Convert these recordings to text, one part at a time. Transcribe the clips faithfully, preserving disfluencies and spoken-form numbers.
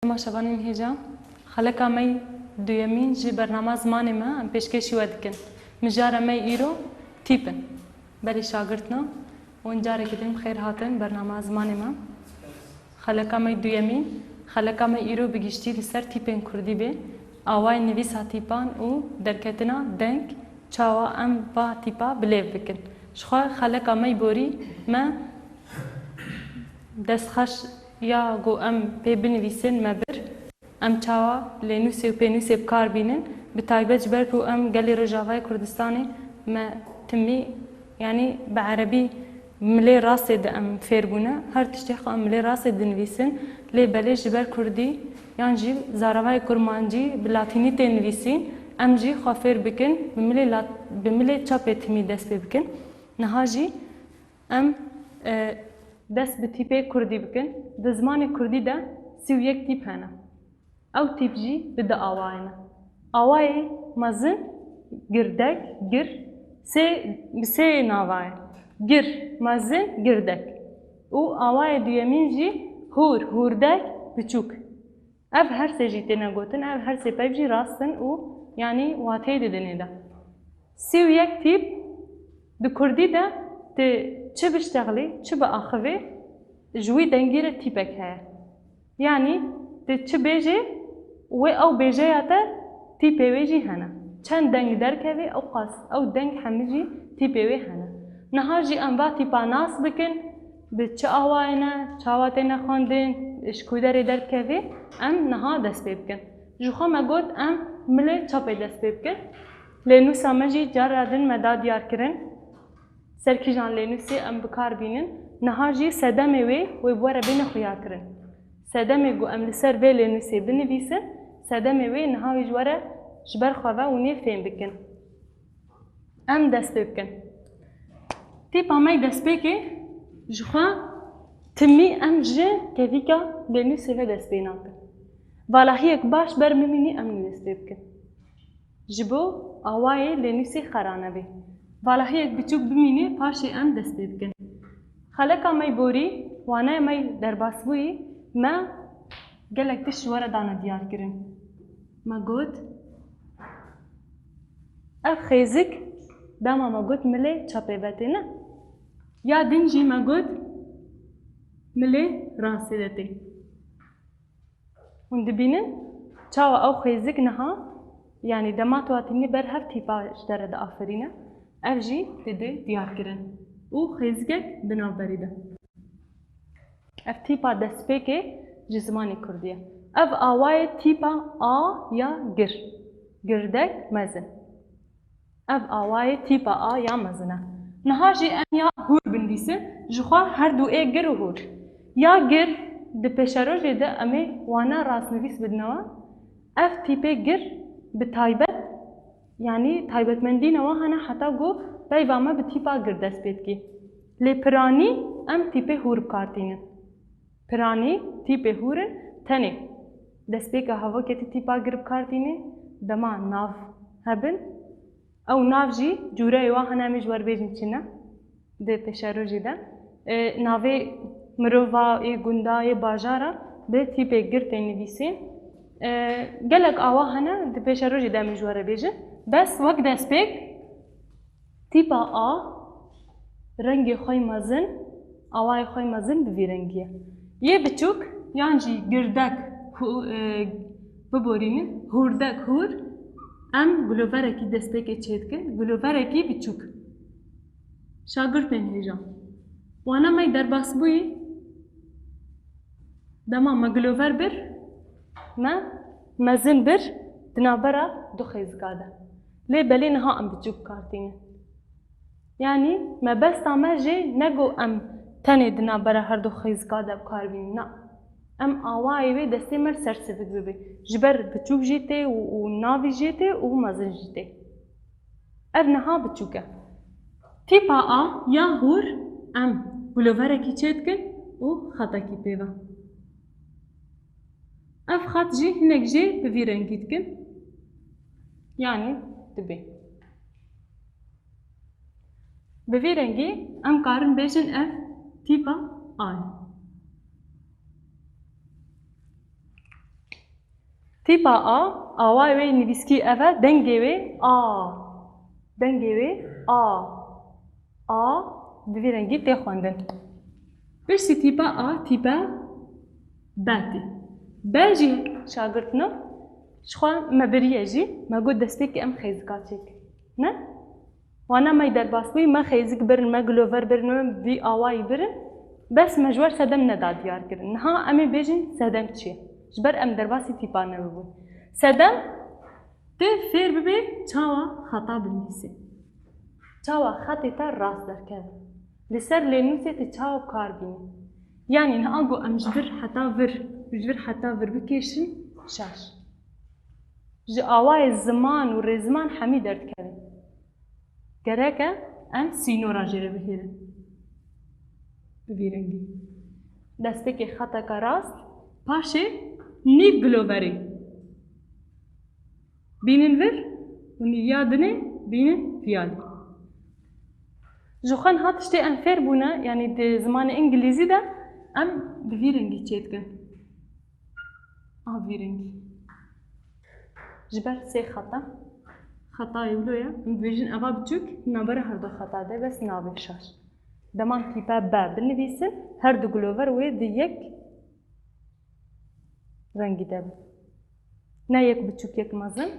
Temaşevanên hêja, xeleka me yî duyemîn ji bernama zimanê me em pêşkêşî we dikin. Mijara me yî îro tîp in. Berî şagirtina û carekî din bi xêr hatin bernama zimanê me. Xeleka me yî duyemîn, xeleka me îro bi giştî li ser tîpên kurdî bê. Awayê nivîsa tîpan û derketina deng, çawa em va tîpa bi lêv bikin. Jixwe xeleka me yî borî me destxweş ya ku em pê binivîsin me bir. Em çawa lênûsê û pênûsê bi kar bînin, bi taybet ji ber ku em gelê Rojavayê Kurdistanê me timî, yanî bi erebî milê rastê de em fêr bûne, her tiştê xwe em milê rastê dinivîsin, lê belê ji ber kurdî yan jî zaravayê kurmancî bi latînî tê nivîsîn, em jî xwe fêr bikin, bi milê lat-, bi milê çapê timî dest pê bikin. Niha jî em, e, dest bi tîpê kurdî bikin. Di zimanê kurdî de sî û yek tîp hene. Ew tîp jî bi du awayê ne. Awayê mezin, girdek, gir, sê, bi sê nava ye. Gir, mezin, girdek. Û awayê duyemîn jî hûr, hûrdek, biçûk. Ev her sê jî têne gotin, ev her sê peyv jî rast in û, yanî, wateyê didin ê de. Sî û yek tîp di kurdî de tu çi biştexlî, çi biaxivî, ji wî dengî re tîpek heye. Yanî tu çi bêjê, wê ew bêjeya te tîpê wê jî hene. Çend deng derkevê, ew qas, ew deng hemî jî tîpê wê hene. Niha jî em va tîpa nas bikin, bi çi awayê ne, çawa têne xwendin, ji ku derê derdikevê, em niha dest pê bikin. Ji xwe me got em milê çapê dest pê bikin. Lênûsa me jî cara din me da diyar kirin. Ser kîjan lênûsê em bi kar bînin, niha jî sedemê wê, wê bi we re bêne xuyakirin. Sedemê ku em li ser vê lênûsê binivîsin, sedemê wê niha wê ji we re ji ber xwe ve hûn ê fêm bikin. Em dest pê bikin. Tîpa me yê destpêkê ji xwe timî em ji kevîka lênûsê ve dest pê nakin. Valahiyek baş ber bimînî em ê dest pê bikin. Ji bo awayê lênûsê xera nebê. Valahiyek biçûk bimînê, paşê em dest pê bikin. Xeleka me yê borî, waneya me yê derbasbûyî, me gelek tişt ji we re dane diyar kirin. Me got, ev xêzik, dema me got milê çapê ve tê ne. Ya din jî me got milê rastê de tê. Hûn dibînin çawa ew xêzik niha, yanî dema tu hatînî ber hev tîpa ji te re diaferîne, ev jî dide diyarkirin û xêzikek di navberî de. Ev tîpa destpêkê ji zimanê kurdî ye. Ev awayê tîpa a ya gir, girdek, mezin. Ev awayê tîpa a ya mezin e. Niha jî em ya hûr binivîsin, ji xwe her du ê gir û hûr. Ya gir di pêşerojê de em ê wana rastnivîs bidine we. Ev tîpê gir bi taybet, yanî taybetmendîna we hene heta ku peyva me bi tîpa gir dest pê dikî. Lê piranî em tîpê hûr bi kar tînin. Piranî tîpê hûr in tenê. Destpêka hevokê tu tîpa gir bi kar tînî, dema nav hebin, ew nav jî cûreyê wan hene em ê ji we re bêjin çi ne di pêşerojê de. E, navê mirova, ê gunda, ê bajara bi tîpê gir tên nivîsîn. E, gelek awa hene di pêşerojê de em ê ji we re bêjin. Bes wek destpêk, tîpa a rengê xwe yê mezin, awayê xwe yê mezin bi vî rengî ye. Yê biçûk yan jî girdek hû-, e, biborînin, hûrdek hûr, em guloverekî destpêkê çêdikin, guloverekî biçûk. Şagirtên hêja. Wana me yê derbasbûyî, dema me gulover bir, me mezin bir di navbera du xêzika de. Lê belê niha em biçûk bi kar tînin. Yanî mebesta me jê ne ku em tenê di navbera her du xêzika de bi kar bînin, na. Em awayê wê destê me sersivik bibe. Ji ber biçûk jî tê û, û navî jê tê û mezin jî tê. Ev niha biçûk e. Tîpa a ya hûr em guloverekî çêdikin û xetekî pê ve. Ev xet jî hinek jê bi vî rengî dikin. Yanî dibê. Bi vî rengî em karin bêjin ev tîpa a ye. Tîpa A, awayê wê nivîskî ev e, dengê wê A. Dengê wê A. A, bi vî rengî tê xwendin. Piştî tîpa A, tîpa B tê. B jî şagirtina, ji xwe me biriye jî, me got destpêkê em xêzika çêkin. Ne? Wana me derbas bûyî, me xêzik birin, me gilover birin, me vî awayî birin. Bes me ji wer sedem neda diyar kirin. Niha em ê bêjin sedem çi ye? Ji ber em derbasî tîpa nebûbûn. Sedem, tu fêr bibê çawa xeta binivîsî. Çawa xetê te rast derkeve. Li ser lênûsê tu çawa bi kar bînî. Yanî niha ku em ji vir heta vir, ji vir heta vir bikêşin, şaş. Ji awayê ziman û rêziman hemî derdikevin. Gerek e em sînora jê re bihêlin. Bi vî rengî. Destpêkê xeteka rast, paşê nîv giloverê. Bînin vir û nîviya dinê bînin viyalî. Ji xwe niha tiştê em fêr bûne, yanî di zimanê îngilîzî de em bi vî rengî çêdikin. A vî rengî. Ji ber sê xeta. Xetayê wilo ye. Em dibêjin eva biçûk, navbera her du xeta de, bes navê şaş. Dema tîpa B binivîsin, her du gilover wê di yek rengî de bin. Ne yek biçûk, yek mezin.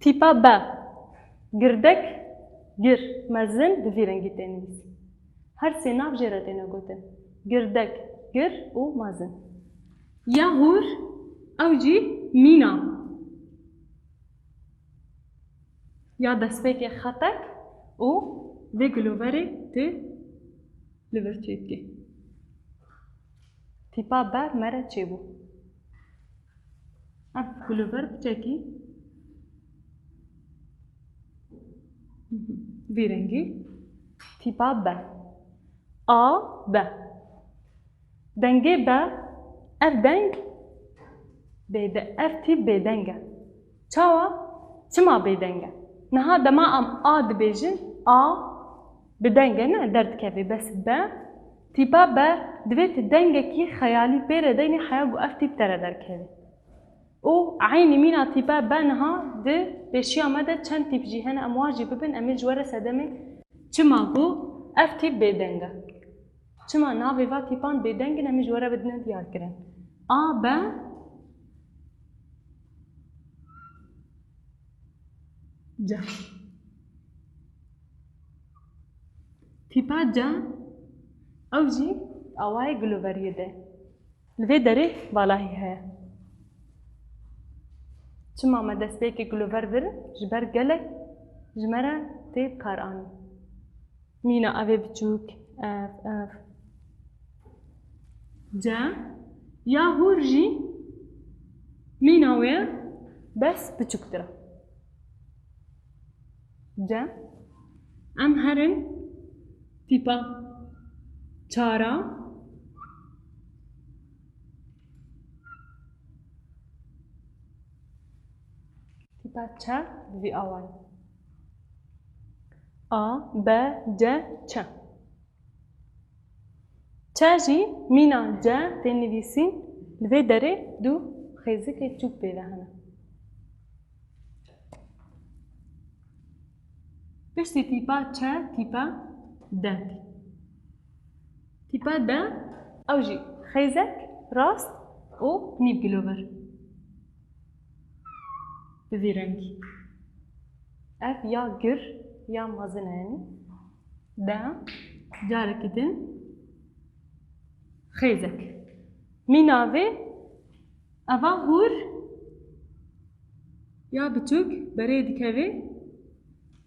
Tîpa B. Girdek, gir, mezin bi vî rengî tê nivîsîn. Her sê nav jê re têne gotin. Girdek, gir û mezin. Ya hûr, ew jî mîna. Ya destpêkê xetek û vê giloverê tê li vir çêdikê. Tîpa B me re çêbû. Ev gilover biçekî vî rengî. Tîpa B. A, B. Dengê B, ev deng bêde-, ev tîp bêdeng e. Çawa? Çima bêdeng e? Niha dema em A dibêjin, A bi deng e, ne derdikeve, bes B, tîpa B, divê tu dengekî xeyalî pê re deynî heya ku ev tîp te re derkeve. Û eynî mîna tîpa B niha di pêşiya me de çend tîp jî hene, em wan jî bibin, em ê ji we re sedemê çima ku ev tîp bêdeng e. Çima navê va tîpan bêdeng in, em ê ji we re bidine diyarkirin. A, B, C. Tîpa C, ew jî awayê giloveriyê de. Li vê derê valahî heye. Çima me destpêkê gilover birin? Ji ber gelek ji me re tê bi kar anî. Mîna evê biçûk, ev, ev. C. Ya hûr jî mîna wê bes biçûktir e. C. Em herin tîpa çara. Tîpa çe bi vî awayî. A, B, C, çe. Çe jî mîna C tê nivîsîn, li vê derê du xêzikê çûk pê ve hene. Piştî tîpa çe, tîpa D tê. Tîpa D, ew jî xêzek rast û nîv gilover. Bi vî rengî. Ev ya gir ya mezin e, yanî. D, carekî din xêzek. Mîna vê, eva hûr ya biçûk berê dikeve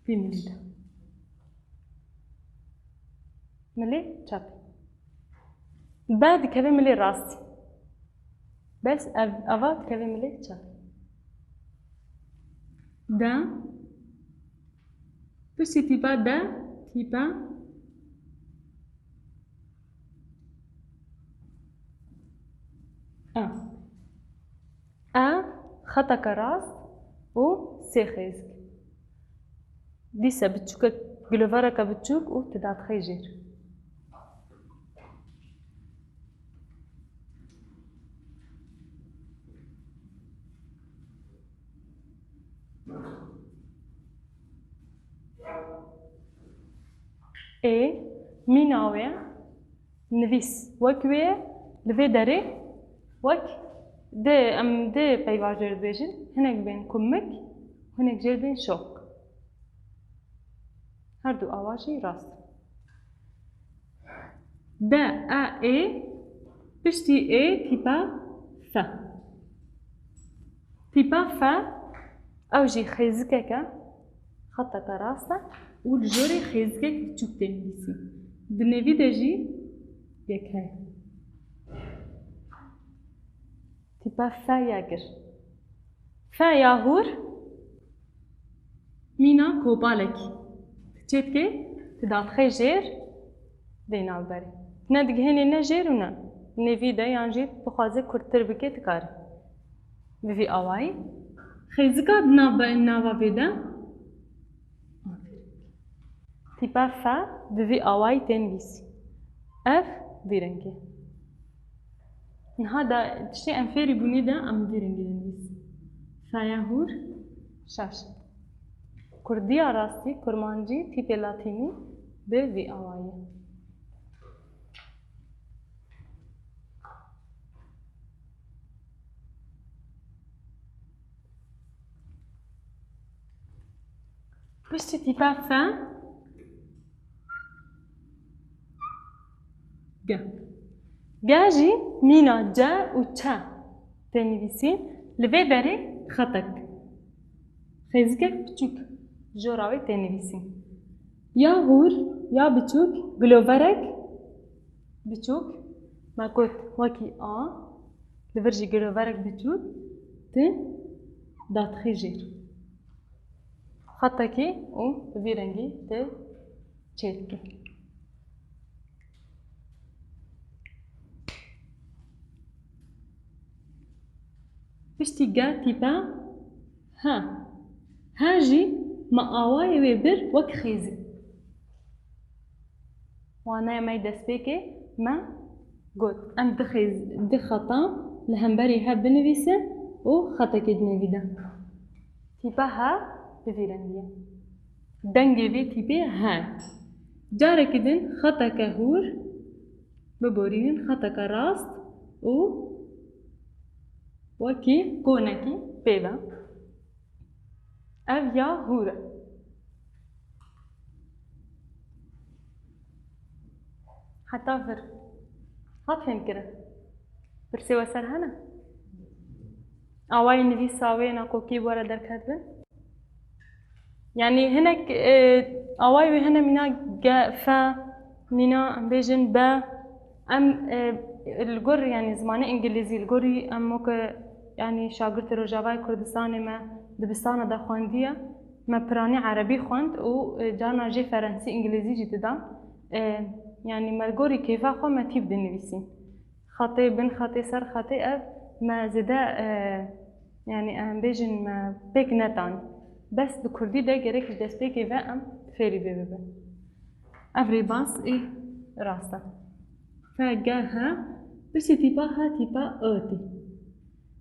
vî milî de. Milê çep. B dikeve milê rast. Bes ev, ava dikeve milê çep. D. Piştî tîpa D, tîpa E. E, xeteke rast, û sê xêzik. Dîse biçûkek, gilovereke biçûk û tu dadixê jêr. Ê, mîna wê nivîs wek wê ye, li vê derê wek dê, em dê peyva jêr dibêjin, hinek bên kumik, hinek jêr bên şok. Her du awa jî rast. D, E, ê, piştî ê tîpa F. Tîpa F, ew jî xêzikek e, xeteke rast e û li jorê xêzikek biçûk tê nivîsî. Di nêvî de jî yek heye. Tîpa F ya gir. F ya hûr, mîna kopalekî. Tu çê dikê, tu dadixê jêr, vê navberê. Ne digihênê ne jêr û ne. Nêvî de yan jî bixwaze kurttir bike dikare. Bi vî awayî. Xêzika di nav-, nava vê de. Tîpa F bi vî awayî tê nivîsî. Ev vî rengî. Niha da tiştê em fêrî bûnê de em vî rengî dinivîsin. Feya hûr şaş. Kurdiya rastî, kurmancî, tîpê latînî bi vî awayî. Piştî tîpa F, G. G jî mîna C û Ç tê nivîsîn, li vê derê xetek. Xêzikek biçûk jora wê tê nivîsîn. Ya hûr, ya biçûk, giloverek biçûk, me got wekî A, li vir jî giloverek biçûk, tu dadixî jêr. Xetekî û bi vî rengî tê çêdike. Piştî G tîpe H. H jî me awayê wê bir wek xêzî. Waneya me yê destpêkê me got, em du xêz-, du xeta li hemberî hev binivîsin û xetekê di nêvî de. Tîpa H bi vî rengî ye. Dengê vê tîpê H. Carekî din xeteke hûr biborînin, xeteke rast û wekî konekî pê de. Ev ya hûr e. Heta vir. Hat fêmkirin? Pirsê we ser hene? Awayê nivîsa wê na kokê bi we re derketibin? Yanî hinek, e, awayê wê hene mîna ge, fe, mîna em bêjin be. Em, e, li gor, yanî, zimanê îngilîzî, li gorî em weke, yanî, şagirtê Rojavayê Kurdistanê me dibistana de xwendiye, me piranî erebî xwend û, e, carna jê ferensî, îngilîzî jî didan. E, yanî, me li gorî kêfa xwe me tîp dinivîsîn. Xetê bin xetê ser xetê ev me zêde, e, yanî, em bêjin me pêk netan. Bes di kurdî de gerek ji destpêkê ve em fêrî vê bibin. Ev rêbaz ê rast e. F G H, piştî tîpa H tîpa I tê.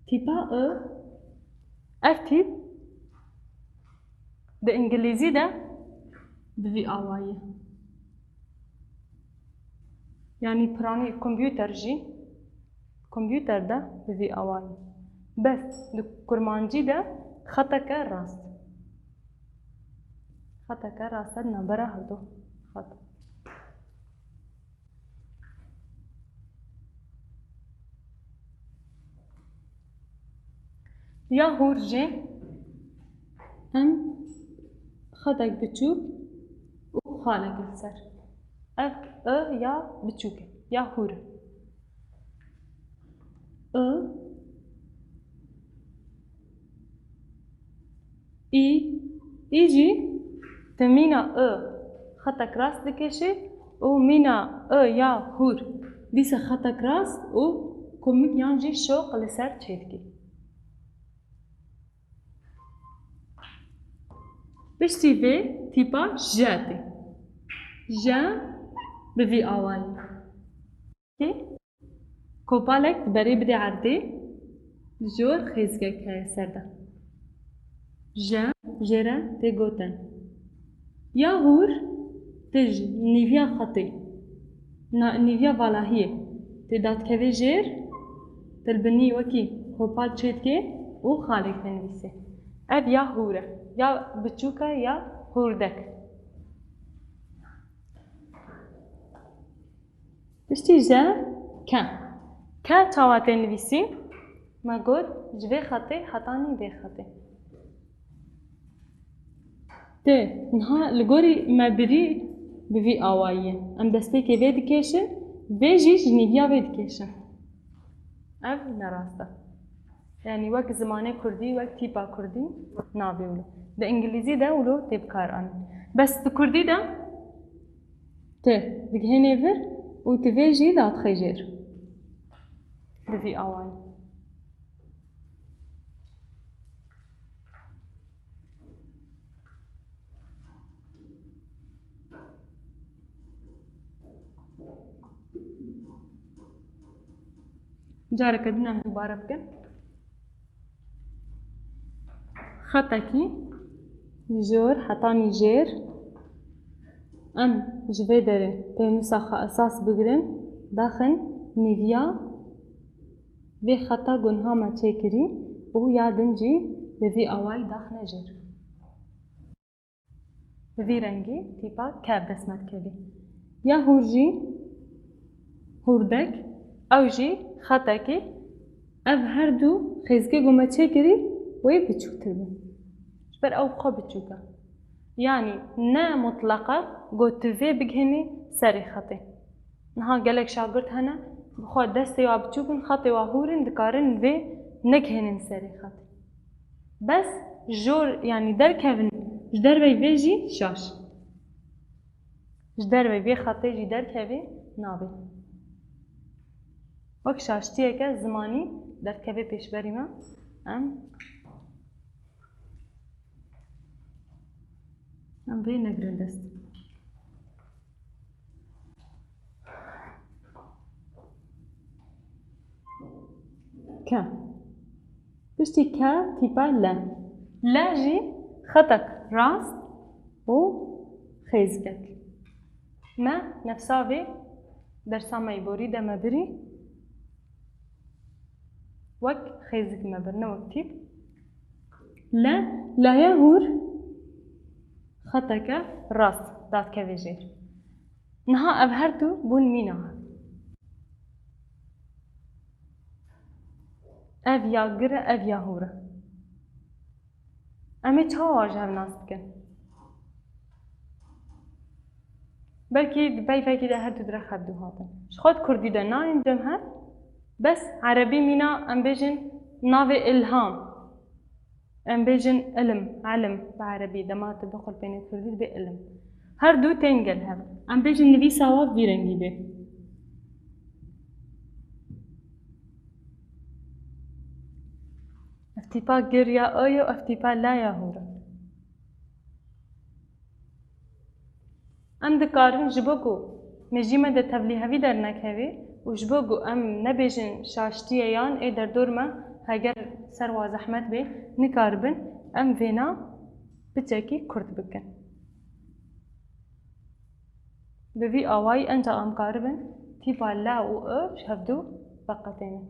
Tîpa I, ev tîp di îngilîzî de bi vî awayî ye. Yanî piranî kompûter jî, kompûter de bi vî awayî. Bes di kurmancî de xeteke rast. Xeteke rast e, navbera hevdu xet. Ya hûr jî em xetek biçûk û xalek li ser. Ev I ya biçûk e, ya hûr e. I, î, î jî tu mîna I xetek rast dikişî û mîna I ya hûr dîsa xetek rast û komik yan jî şoq li ser çêdikî. Piştî vê tîpa je tê. Je bi vî awayî. Kê? Kopalek di berê bidê erdê, li jor xêzgek heye ser de. Je, jê re tê gotin. Ya hûr, tu ji nîviya xetê, na-, nîviya valahiyê, tê dadkevê jêr, tu li binî wekî kopal çêdikê û xalek dinivîsê. Ev ya hûr e, ya biçûk e, ya hûrdek. Piştî je ke. Ke çawa tê nivîsîn? Me got, ji vê xetê hetanî vê xetê. Tê, niha li gorî me birî bi vî awayî ye. Em destpêkê vê dikêşin, vê jî ji nîviya vê dikêşin. Ev ne rast e. Yanî wek zimanê kurdî, wek tîpa kurdî nabê wilo. Di îngilîzî de wilo tê bikaranîn. Bes di kurdî de tu digihênê vir û tu vê jî dadixê jêr. Bi vî awayî. Careke din em dubare bikin. Xetekî jor hetanî jêr. Em ji vê derê pênûsa xwe esas bigirin, daxin nîviya vê xeta ku niha me çêkirî û ya din jî bi vî awayî daxine jêr. Bi vî rengî tîpa ke bi dest me dikevî. Ya hûr jî hûrdek, ew jî xetekî, ev her du xêzikê ku me çêkirî wê biçûktir bin. Ji ber ew bi xwe biçûk e. Yanî ne mutleq e ku tu vê bigihînî serê xetê. Niha gelek şagirt hene, bi xwe destê wa biçûk in, xetê wa hûr in, dikarin vê negihênin serê xetê. Bes jor, yanî derkevin ji dervey vê jî şaş. Ji dervey vê xetê jî derkevî nabê. Wek şaştiyeke zimanî derdikeve pêşberî me. Em, em vê negirin dest. Ke. Piştî ke tîpa le. Le jî xetek rast û xêzikek. Me nefsa vê dersa me yî borî de me birî. Wek xêzik me bir, ne wek tîp. Le, laya hûr xeteke rast dadkeve jêr. Niha ev her du bûn mîna. Ev ya gir e, ev ya hûr e. Em ê çawa ji hev nas bikin? Belkî di peyvekî de her du dirêx hevdu hatin. Ji xwe di kurdî de nayên cem hev, bes erebî mîna em bêjin navê ilham. Em bêjin ilim, elim bi erebî, dema tu bixulpênî kurdî dibê ilim. Her du tên gel hev. Em bêjin nivîsa wa vî rengî bê. Ev tîpa gir ya o ye û ev tîpa la ya hûr e. Em dikarin ji bo ku mejî me de tevlîhevî dernekevê û ji bo ku em nebêjin şaştiye yan ê derdor me heger ser wa zehmet bê, nikaribin em vêna piçekî kurt bikin. Bi vî awayî enca em karibin tîpa la û o ji hevdu veqetênin.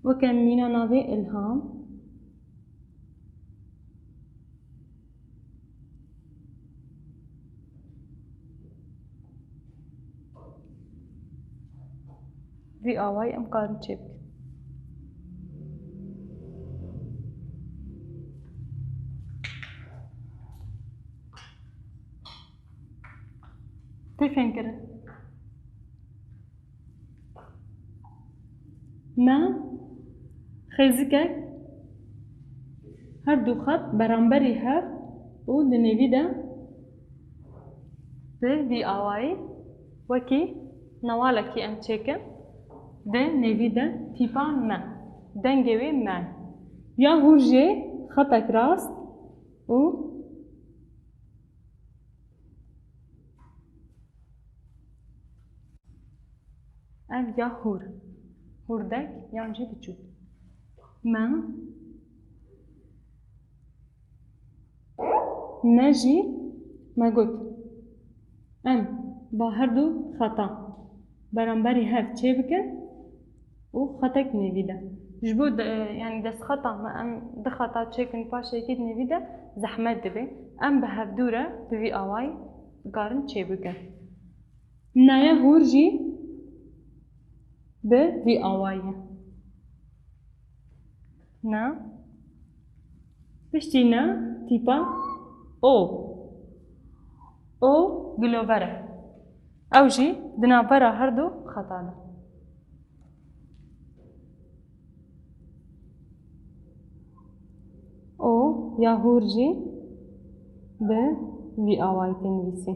Weke mîna navê Ilham. Vî awayî em karin çêbikin. Tê fêmkirin. Me xêzikek her du xet beramberî hev û di nêvî de bi vî awayî wekî newalekî em çêkin, di nêvî de tîpa me, dengê wê me. Ya hûr jê xetek rast, û ev ya hûr. Hûrdek yan jî biçûk. Me, ne jî me got. Em ba her du xeta beramberî hev çêbikin û xetek nêvî de. Ji bo de, yanî destxeta me em du xeta çêkin paşê yekî di nêvî de zehmet dibe. Em bi hevdû re bi vî awayî dikarin çêbikin. Naya hûr jî bi vî awayî ye. Na. Piştî na tîpa O. O gilover e. Ew jî di navbera her du xeta de. O ya hûr jî bi vî awayî tê nivîsî.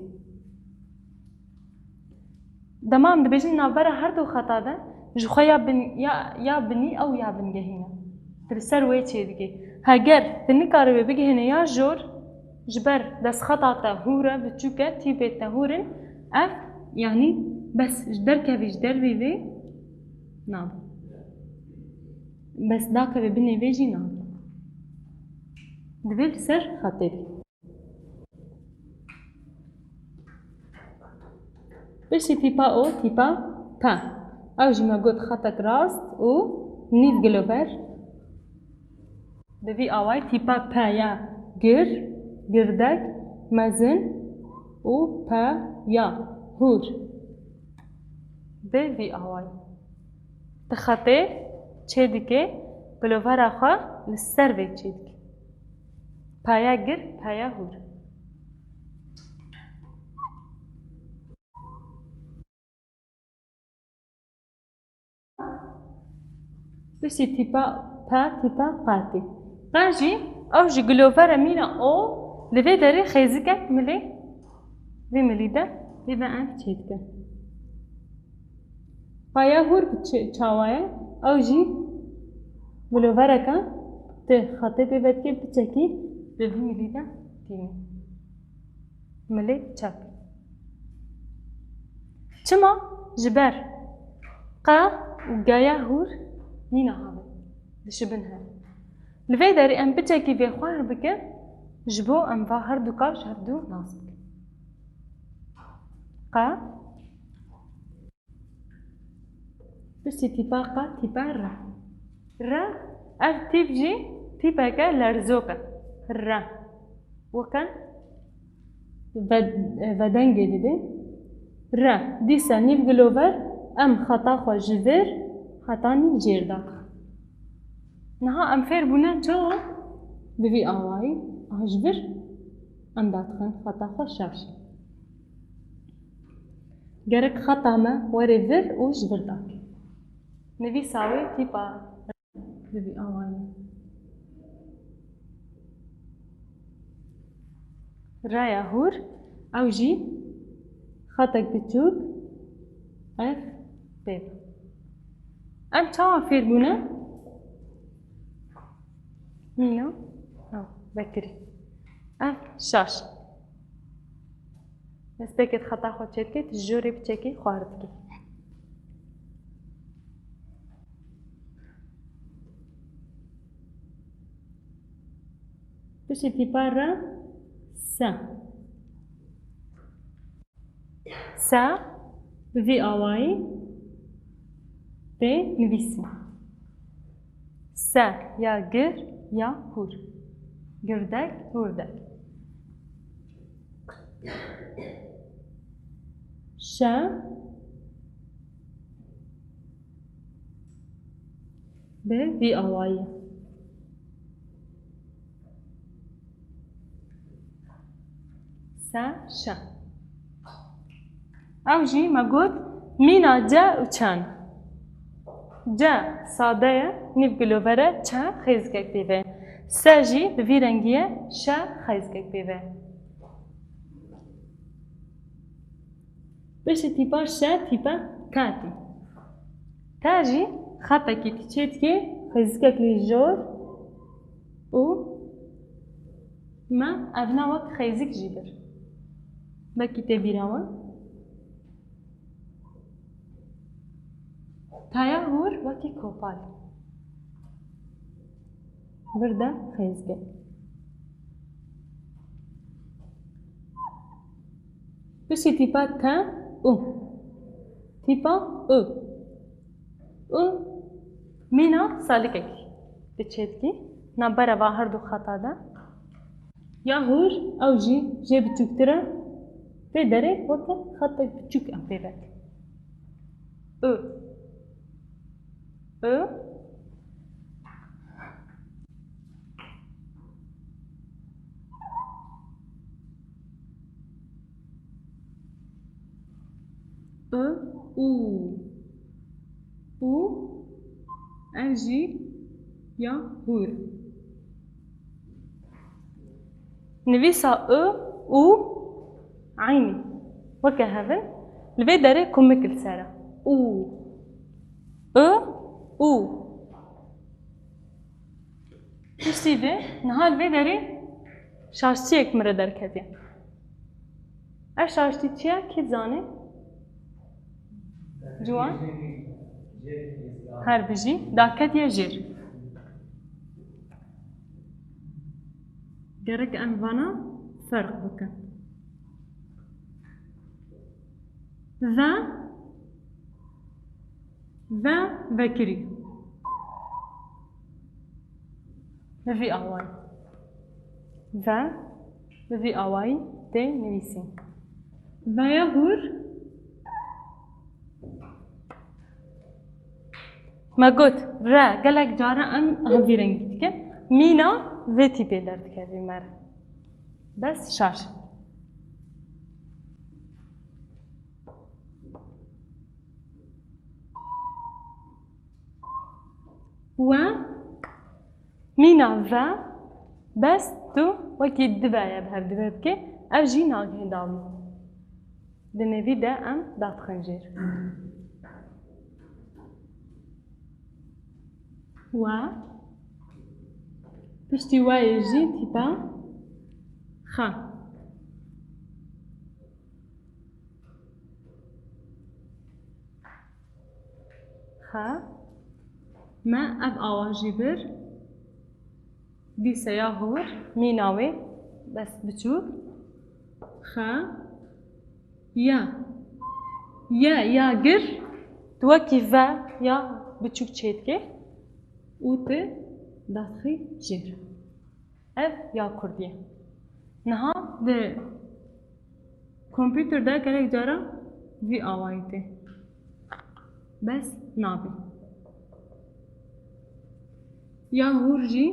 Dema em dibêjin navbera her du xeta de, ji xwe ya bin, ya, ya binî ew ya bingehî ne. Tu li ser wê çêdikî. Heger tu nikaribê bigihînî ya jor, ji ber destxeta te hûr e, biçûk e, tîpê te hûr in, ev, yanî bes ji derkevî, ji dervî vê nabe. Bes dakeve binê vê jî nabe. Divê li ser xetê bî. Piştî tîpa O, tîpa P. Ew jî me got xetek rast û nîv gilover. Bi vî awayî tîpa P ya gir, girdek, mezin û P ya hûr. Bi vî awayî. Ti xetê çêdike, gilovera xwe li ser vê çêdike. Paya gir, paya hûr. Piştî tîpa P, tîpa Q tê. Q jî, ew jî gilovere mîna O, li vê derê xêzikek milê, vê milî de, vê ve em çêdikin. Paya hûr bi çi-, çawa ye? Ew jî gilovereke ti xetê pê vedikê biçekî bi vî milî de tînî. Milê çep. Çima? Ji ber Q û G ya hûr mîna havê dişibin hev. Li vê derê em biçekî vê xwar bikin, ji bo em va her du kaş hev du nas bikin. Q. Piştî tîpa Q, tîpa R. R, ev tîp jî tîpeke lerzok e. R. Weke ve-, vedengê dide. R. Dîsa nîv gilover em xeta xwe ji vir heta nîv jêr daqin. Niha em fêr bûne çawa? Bi vî awayî, aha ji vir em dadixin xeta xwe şaş. Gerek xeta me were vir û ji vir dake. Nivîsa wê tîpa bi vî awayî. Raya hûr, ew jî xetek biçûk, ev pê. Em çawa fêr bûne? Mîna? Ha, vekirî. Ev şaş. Destpêkê xeta xwe çêdike, tu ji jorê biçekî xwar dike. Piştî tîpa R, S. S bi vî awayî tê nivîsî. S ya gir ya hûr. Girdek, hûrdek. Ş bi vî awayî. Se, şe. Ew jî me got mîna ce û çe ne. Ce sade ye, nîv gilover e, çe xêzikek pê ve. Se jî bi vî rengî ye, şe xêzikek pê ve. Piştî tîpa şe, tîpa te tê. Te jî xetekî tu çê dikê, xêzikek li jor û Me evna wek xêzik jî bir. Belkî tê bîra we. Taya hûr wekî kopal. Vir de xêzgê. Piştî tîpa te û. Tîpa û. Û mîna salikekî. Di çêtkî. Navbera va her du xeta de. Ya hûr, ew jî jê biçûktir e. Vê derê weke xetek biçûk em pê vekin. Û. Û. Û, û. Û, ev jî ya hûr. Nivîsa û, û, eynî. Weke hev in, li vê derê kumik li ser e. Û. Û, û. Piştî vê, niha li vê derê şaştiyek min re derketiye. Ev şaştî çi ye? Kî dizane? Ciwan? Her bijî. Daketiye jêr. Gerek em vana ferq bikin. Ve, ve vekirî. Bi vî awayî. Ve bi vî awayî tê nivîsîn. Veya hûr. Me got, re, gelek caran em hevî rengî dikin. Mîna vê tîpê derdikeve me re. Bes şaş. We mîna ve, bes tu wekî dive ye bi hev dive bike, ev jî nagihê dawî. Di nêvî de em dadixin jêr. We, piştî we yê jî tîpa xe. Xe. Me ev awa jî bir. Dîse ya hûr, mîna wê, bes biçûk. Xe. Ya. Ye, ya gir. Tu wekî ve ya biçûk çêdikê. Û tu dadixî jêr. Ev ya kurdî ye. Niha di kompûter de gelek cara vî awayî tê. Bes nabê. Ya hûr jî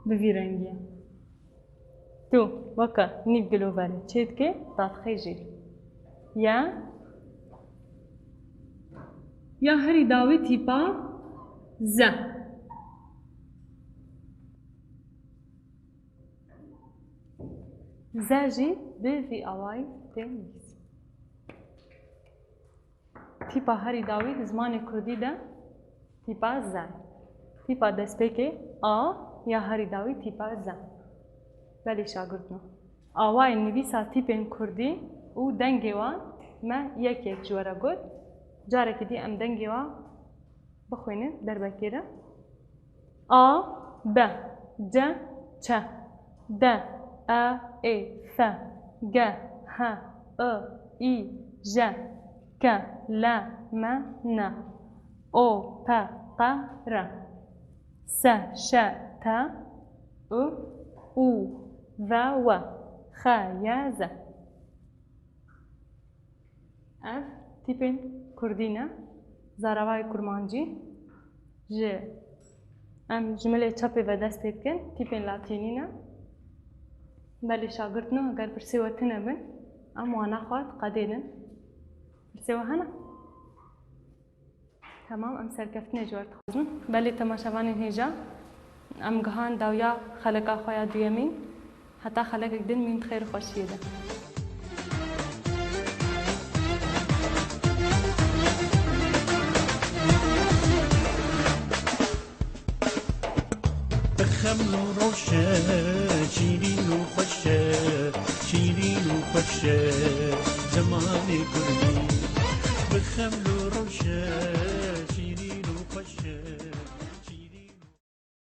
bi vî rengî ye. Tu weke nîv giloverê çêdikê, dadixê jêr. Ya, ya herî dawî tîpa ze. Ze jî bi vî awayî tê nivîsîn. Tîpa herî dawî di zimanê kurdî de tîpa ze. Tîpa destpêkê a ya herî dawî tîpa ze. Belê şagirtno. Awayên nivîsa tîpên kurdî û dengê wan me yek yek ji we re got. Carekî dî em dengê wan bixwînin, derbekê re. A, B, C, Ç, D, E, Ê, F, G, H, I, I, J, K, L, M, N, O, P, Q, R, S, Ş, T, I, U, V, W, X, Y, Z. Ev tîpên kurdî ne, zaravayê kurmancî. Ji, em ji milê çepê ve dest pê dikin, tîpên latînî ne. Belê şagirtno, eger pirsê we tune bin, em wana xwe diqedênin. Pirsê we hene? Temam, em serkeftinê ji we re dixwazin. Belê temaşevanên hêja, em gihan dawiya xeleka xwe ya duyemîn. Heta xelekek din mîn di xêr û xweşiyê de. Bi Xeml û rewşe, şîrîn û xweş e, şîrîn û xweş e, zimanê kurdî. Bi xeml û rewşe, şîrîn û xweş e.